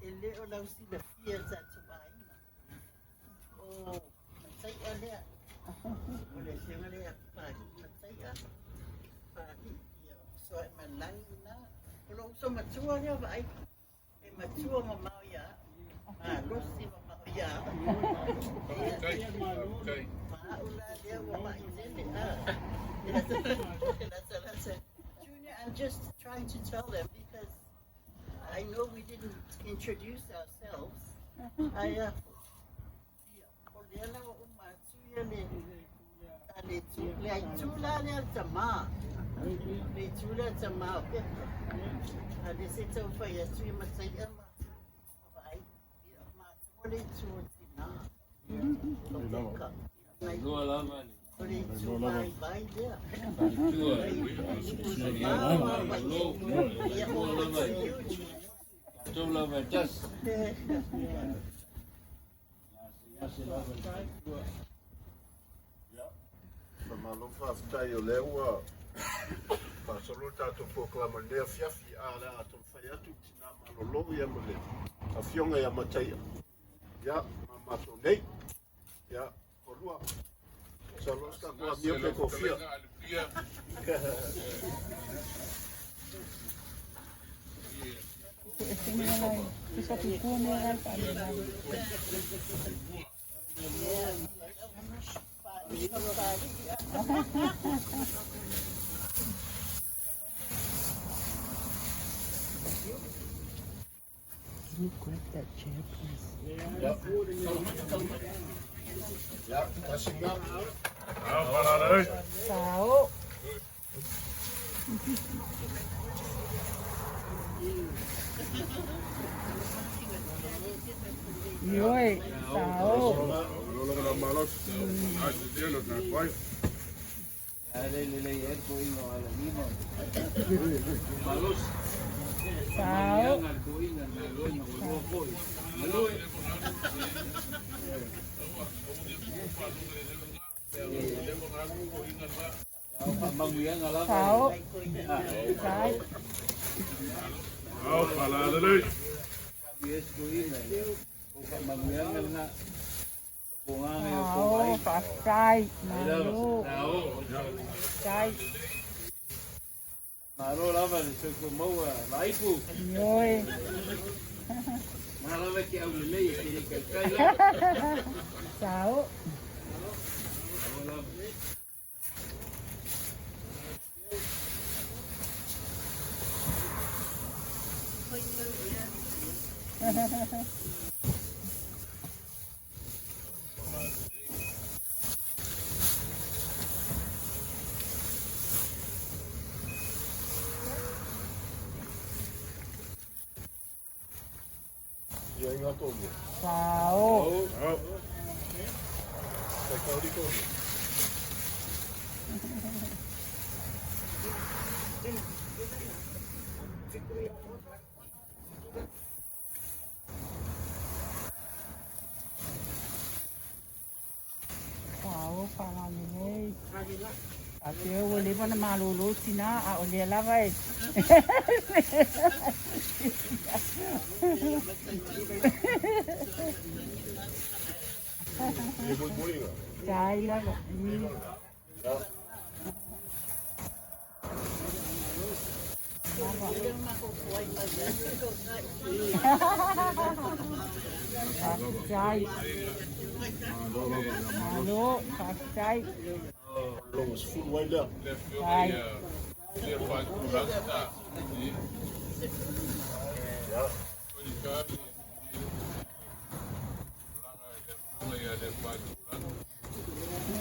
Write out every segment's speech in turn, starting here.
E le o lausilafia e tatou aiga o Mataia lea, o le afioga lea ia Papalii Mataia, Papalii, ia o Sooaemalelagi lena. O lou uso matua lea vaai, e matua mamao ia au, malosi mamao ia au. Ma au la lea ua mai tele, a. E latalata. Junior, I'm just trying to tell them because I know we didn't introduce ourselves. Ai o lea la ua uma atu ia le le tu le aitu la lea le tamā. Le itu lea le tamā o Pepe. A le se tau fai atu ia Mataia ma vaai ia matua le itu o tinā. O Peka. O le itu vaivai lea. Ia over to you, Junior. Faamalo faafetai o lea ua faasolo le tatou polokalame i lenei afiafi, a o le a taumafai atu le tina malolo ia ma le afioga ia Mataia ia ma matou nei. Ia, kolua. Masalo se tatou amio pe kofia. Can you grab that chair, please? Ia, ia, tasi na. Sao. Ioe, sao. Sao. Sao. Sai. Sao, faafetai, malo, faafetai. Malo lava le soifua maua Vaipu. Ioe. Na lava ke au lelei e te le taitai lava. Sao. Malo lava. Ia inga tonu. Sao. Te kauri tonu. Sao, faalalelei. Faapea ua leva ona malōlō tinā a o lea lava e. Ia muimuiga. Sai lava. Ia. Faafetai. Malo, faafetai. Logo sefulu ai lea. Sai. Ia.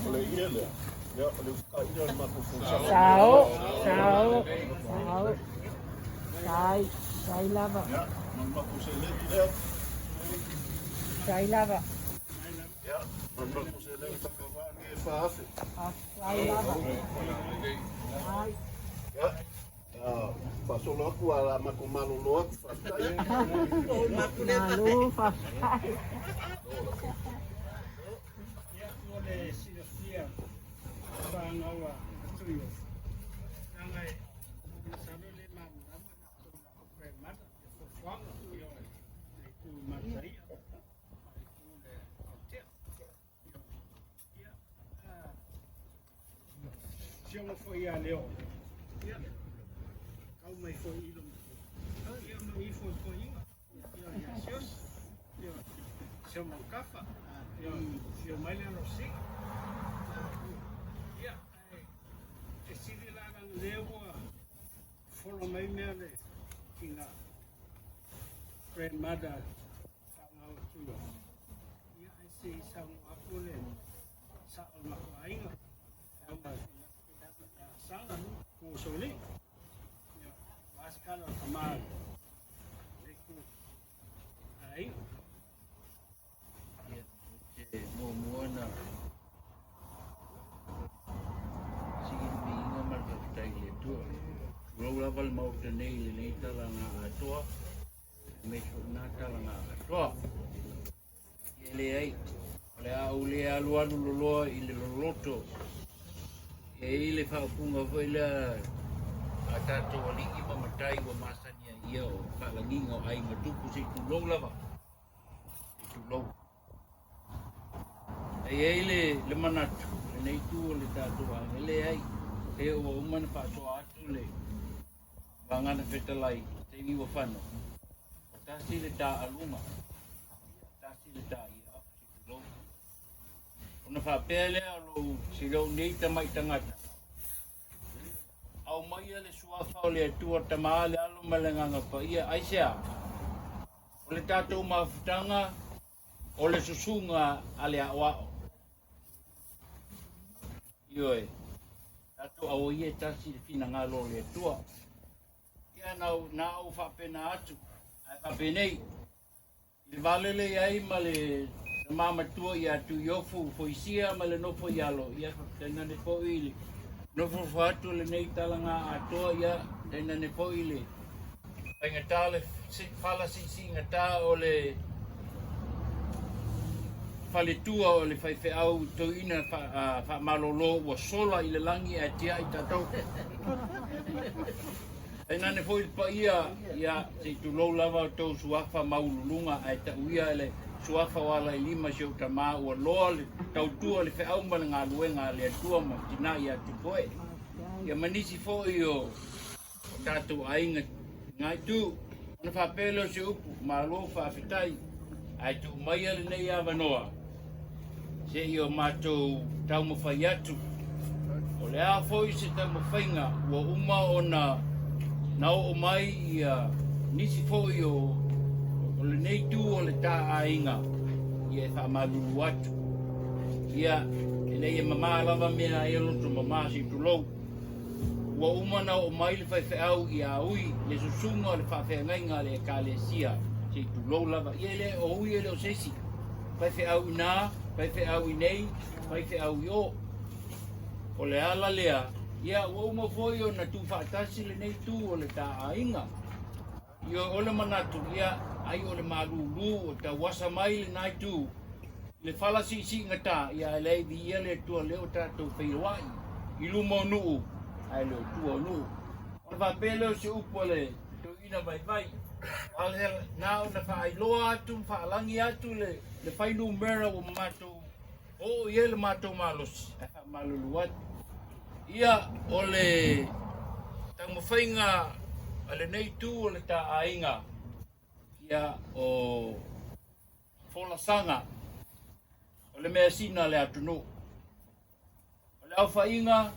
O le ia lea. Ia, o le ufutaina o le matou fonotaga. Sao, sao, sao. Sai, sai lava. Ia, ma le matou seleni lea. Sai lava. Ia, ma le matou seleni faapavaa nei e 4,000. Faafetai lava. Sai. Ia, faasolo atu a la matou malolo atu, faafetai. Malo, faafetai. Ia, mo le silafia fanau a Tuio. Leaga e masalo le malamalama na tou grandmother, ia fuafuaga, ia le itu i Mataia, ma le itu le Aotea. Ia, sioga foi ia leo. Ia, kau mai foi i lo ia ma i fuafuaina. Ia, ia sios. Ia, sio maukafa. Ia, sio mai le alosiga. Ia, e sili la lana lea ua folo mai mea le ina grandmother whangau tuyo. Ia, ai se i sau aku le sa o mako aiga. Au ma sanga ku soli. Ia, waskala o kamar. Le ku aiga. Ia, te muamua na sigi le viiga ma le faafetai i le Atua. Tulou lava le Maota nei i lenei talaga atoa, aemaise foi lena talaga atoa. Ia e leai, o le a ou le alualu loloa i le loloto. E i ai le faaupuga foi lea a tatou alii ma matai ua masani ai ia o faalagiga o aiga tupu se i tulou lava. Se i tulou. E i ai le, le manatu, lenei itu o le tatou aiga, e leai, e ua uma ona faasoa atu le vagana fetalai, taimi ua fano, ua tasi le taaluga, tasi le taaia, se i tulou. Ona faapea lea o lou, si lou nei tamai tagata, aumaia le suafa o le Atua Tama, le Alo ma le Agaga Paia, aisea? O le tatou mafutaga o le susuga a le aoao. Ioe, tatou auaia e tasi le finagalo o le Atua. Ia na, na ou faapena atu, ae faapenei, i le valele i ai ma le tamā matua ia Tuiofu Foisia ma le nofo i alo, ia tainane foi le nofonofo atu o lenei talaga atoa, ia tainane foi le faigata le fala siisiigata o le faletua o le faifeau toeaina faamalolo ua sola i le lagi ae tiai tatou. Tainane foi le paia, ia, se i tulou lava outou suafa maualuluga ae tauia le suafa o Alailima si ou tamā ua loa le tautua le feau ma le galuega a le Atua ma tina ia Tupuoe. Ia ma nisi foi o tatou aiga i itu. Ona faapea lea o se upu, malo faafetai, ae tuu maia lenei avanoa se i o matou taumafai atu. O le a foi se taumafaiga ua uma ona na oo mai ia nisi foi o lenei itu o le ta aiga, ia e faamalulu atu. Ia, e leai e mamā lava mea e loto mamā se i tulou. Ua uma ona oo mai le faifeau ia Ui, le susuga o le faafeagaiga a le Ekalesia, se i tulou lava. Ia e le o Ui e le o se isi. Faifeau i ina, faifeau i nei, faifeau i o. O le ala lea, ia ua uma foi ona tuufaatasi lenei itu o le ta aiga. Ioe, o le manatu, ia, ai o le malūlū o tauasa mai lena itu, le fala siisiigata, ia ae leai viia le Atua lea ua tatou feiloai i luma o nuu, ae le o tua o nuu. Ona faapea lea o se upu a le toeaina vaivai, na ona faailoa atu ma faalagi atu le fuainumera ua matou oo i ai le matou malosi, ae faamalulu atu. Ia, o le taumafaiga a lenei itu o le ta aiga, ia, o folasaga o le measina a le atunuu. O le aofaiga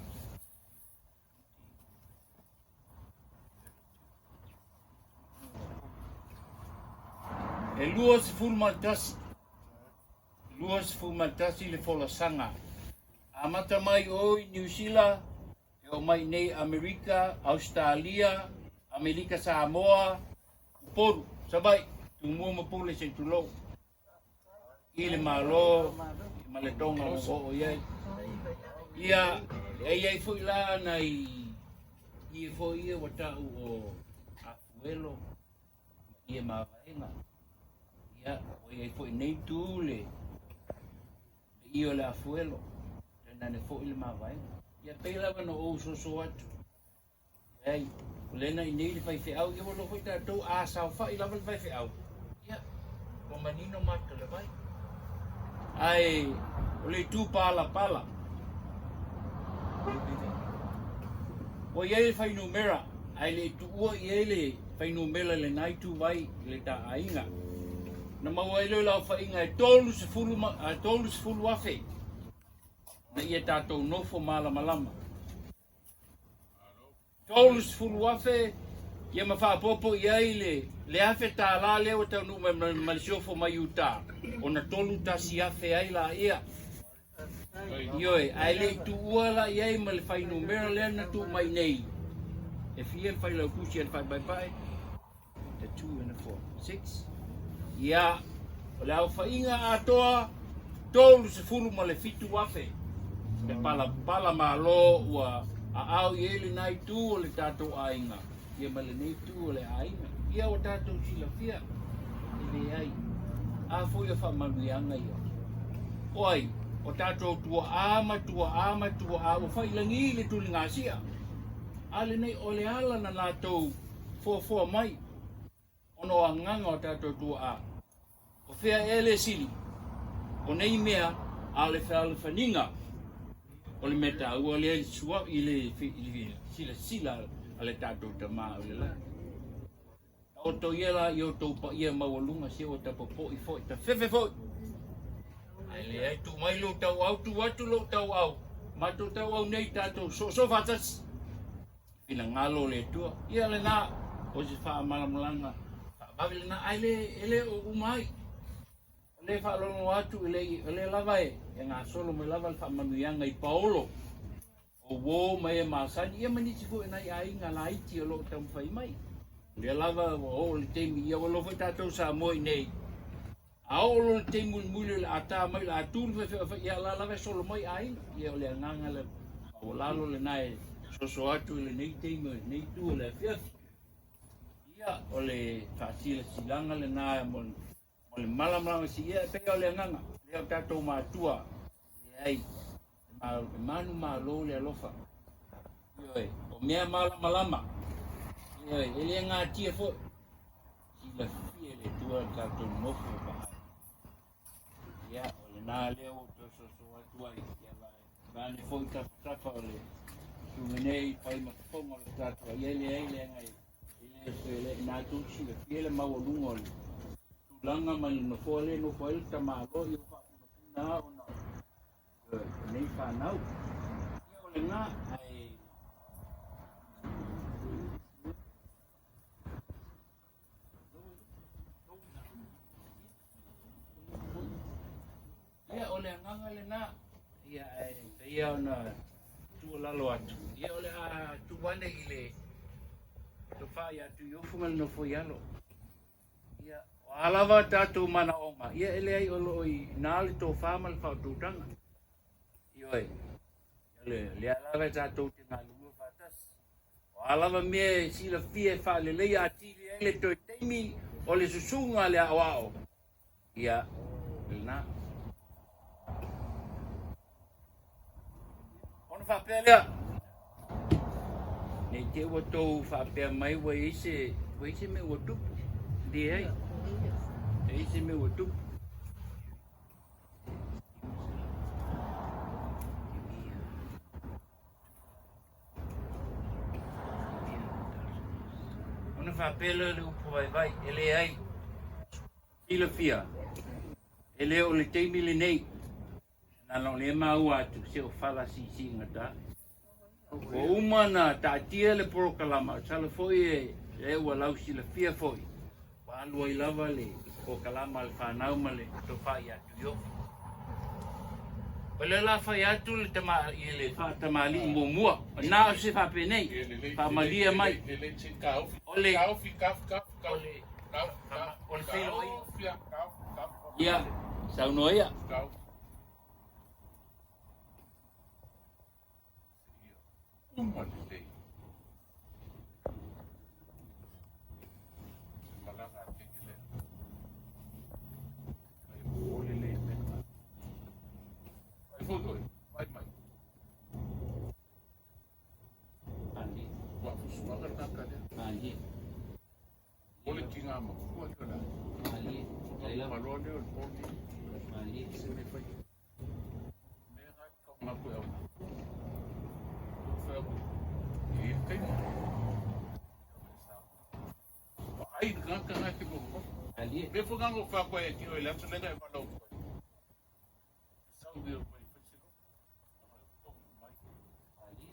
e 21, 21 le folasaga. Amata mai o i Niu Sila, e oo mai nei Amerika, Ausetalia, Amerika Samoa, Upolu, Savaii, Tumua ma Pule se i tulou i le Malo ma le Tonga ua oo i ai. Ia, e i ai foi la nai ie foi ia ua ta'u o Afuelo ma ie mavaega. Ia, ua i ai foi nei tu le ie o le Afuelo, tainane foi le mavaega. Ia, pei lava na ou soso atu. Leai, o lea na i nei le faifeau, ia ua iloa foi tatou a saofai lava le faifeau, ia, ua manino mata o le vai. Ae o le itu palapala, ua i ai le fuainumera, ae le i tuua i ai le fuainumera i lena ituvai i le ta aiga. Na maua ai lea o le aofaiga e 30,000 ina ia tatou nofo malamalama. 30,000 ia ma faaopoopo i ai le $1,000 lea ua taunuu mai ma le siofo mai Utah, ona 31,000 ai laia. Ioe, ae le i tuua la i ai ma le fuainumera lea na tuu mai nei. E fia le failautusi a le faepaepae? The 2 and the 4, 6. Ia, o le aofaiga atoa 37,000 le palapala malo ua aao i ai lena itu o le tatou aiga, ia ma lenei itu o le aiga. Ia ua tatou silafia, e leai. A foi o faamanuiaga ia. O ai, o tatou tuaa ma tuaa ma tuaa ua failagi le tuligasia. A lenei o le ala na latou foafoa mai ona o agaga o tatou tuaa. O fea ea le sili o nei mea a o le fealofaniga o le mea taua lea i le silasila a le tatou Tama o i le lagi. Taoto ia la i outou paia maualuga se ua tapopoi foi, tafefe foi. Ae leai, tuu mai lou tauau, tuu atu lou tauau, matou tauau nei tatou soosoo faatasi. Finagalo o le Atua. Ia lena, o se faamalamalamaga faavave lena, ae le, e le o uma ai. O lea e faalogologo atu, e le, o lea lava e, e gasolo mai lava le faamanuiaga i paolo. O uō ma e masani, ia ma nisi foi o nai aiga laiti o lo o taumafai mai. O lea lava ua oo le taimi, ia ua loa foi tatou Samoa i inei, a oo loa le taimi mulimuli o le a ta mai o le a tu le faifeau e fai, ia o la lava e solo mai aiga. Ia o le agaga le maualalo lena e soso atu i lenei taimi o lenei itu o le afiafi. Ia, o le faasilasilaga lena mo le malamalama si ia, e pei o le agaga lea o tatou matua, leai, e manumalo le alofa. Ioe, o mea malamalama, ioe, e le gatia foi, silafia e le Atua le tatou nofo vaai. Ia, o lena lea ua ou toe soso atu ai, ia vaeane foi tafatafa o le susuga nei fai ma fofoga o le tatou ai, leai, leaga e le feoleai na tou silafia le maualuga o le tulaga ma le nofoa lea e nofo ai le tamaloa, ia ua faapunapuna lava ona o nei fanau. Ia o lena, ae Ia, o le agaga lena, ia, ae pei lava ona tuualalo atu, ia o le a tuu ane i le tofa ia Tuiofu ma le Nofoialo. Ia, o a lava tatou manaoga, ia e leai o lo o i ina le tofa ma le faautautaga. Ioe, o lea lava e tatou te galulue faatasi. O a lava mea e silafia e faaleleia atili ai le toe taimi o le susuga a le aoao, ia, lena. Ona faapea lea, ne i te i ua tou faapea mai ua i ai se, ua i ai se mea ua tupu. Leai, e i ai se mea ua tupu. Ona faapea lea o le upu vaivai, e leai, silafia, e le o le taimi lenei, na o lea e maua atu se o fala siisiigata. Ua uma ona taatia le polokalama, masalo foi e lea ua lausilafia foi, ua alu ai lava le polokalama a le fanau ma le tofa ia Tuiofi. O lea la fai atu le tama i le faatamalii muamua, na o se faapenei, faamalie mai. O le o le feiloaiga. Ia, saunoa ia. Uma lelei. Malaga a keke lea. Ai o lelei mea. Ai foi oi, ai mai. Malie. Ua fusuaga le kaka lea. Malie. O le tiga makua lea la. Malie. Tai lava. Maloa lea o le poni. Malie. Se me fai. Mea gai kau ngā koe au. Fai au. I le taimi. Ai le gata ngā te mo. Malie. Me fo ngā fa koe e tio e le aso lenga e malau koe. Sau lea koe i whaisero. Malie.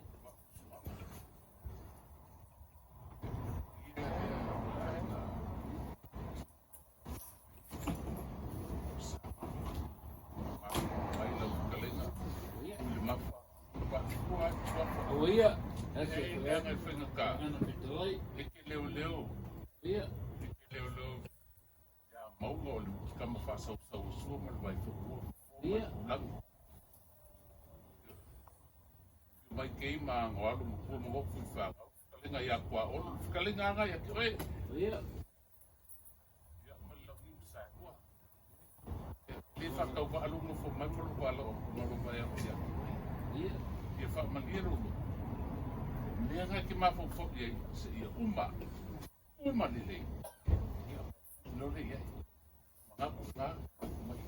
O ia, ase E ana fetalai. Ia, ia. Mai kei ma ngā alu ma kua ma ngoku i whāngau. Kalenga ia kua olo, kalenga anga ia ki oe. Ia. Ia ma lau i sa kua. Le whakau wa alu ngofo mai mo lo ala o malo mai au ia. Ia. Ia wha malie ro. Mea ngā ki mafo fo ia se ia uma. Uma lelei. Ia lore ia. Mga ku ngā mai.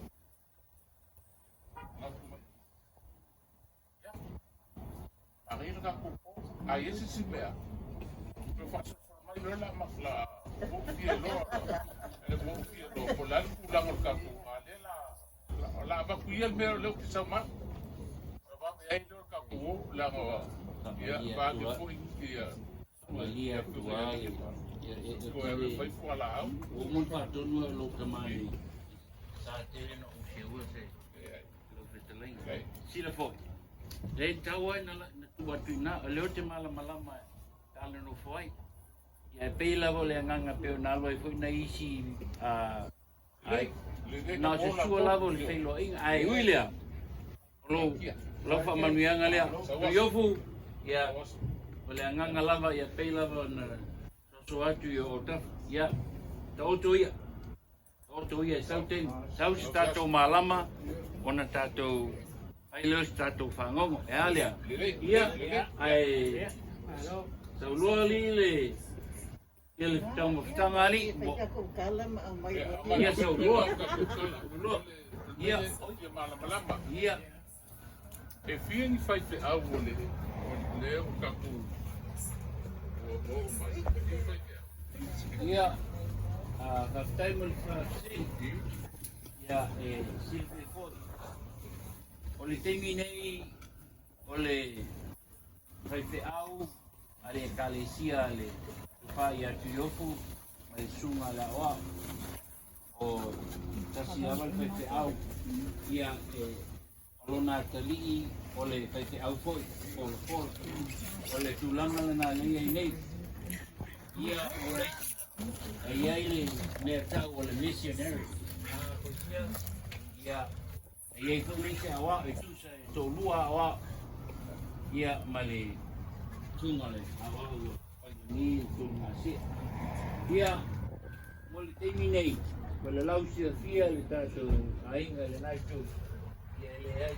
Mga ku mai. Ia. Ari ka ku po. A ese si mea. Pe wha mai loa la ma la mo fia loa. E mo fia loa po la ku la ka ku a le la la ba ku ia mea leo ki sau ma. Ba ba ai leo ka ku la ngo. Ia ba te foi ia. Malie atu ai. Ia, e, e, Ko e fai fua la au. O mo whaatonu e lo tamani. Sa tele no o se ua se lo fetalai. Okay. Sila foi. Lea e tatau ai na tuu atu i ina, o lea ou te malamalama e talonofo ai. Ia e pei lava o le agaga pei ona alu ai foi nai isi ai, na o se sua lava o le feiloaiga. Ae ui lea, o lou, lau faamanuiaga lea. Tuiofu, ia, o le agaga lava, ia pei lava ona soso atu i o autafa. Ia, taoto ia. Taoto ia e sau taimi, sau se tatou malama ona tatou fai lea o se tatou fagogo. E a lea? Ia, ae sauloa alii le ia le taumafataga alii. Ia sauloa. Sauloa. Ia. Ia. E fia ni faifeau o le lea ua tatou ua oo mai. E fia faifeau. Ia, faafetai mo le faafesili. Ia, e silafia foi, o le taimi nei o le faifeau a le Ekalesia a le Tofa ia Tuiofu ma le Susuga a le Aoao, o tasi lava le faifeau, ia, e, o lona atalii o le faifeau foi, polapola. O le tulaga lena lea e i ai nei. Ia, o le, e i ai le mea tau o le missionary. Ia, e i ai foi le isi aoao e tusa e toalua aoao. Ia, ma le susuga o le aoao ua failagi le tolu gasea. Ia, mo le taimi nei, o le lausilafia le tatou aiga i lena itu. Ia, e leai,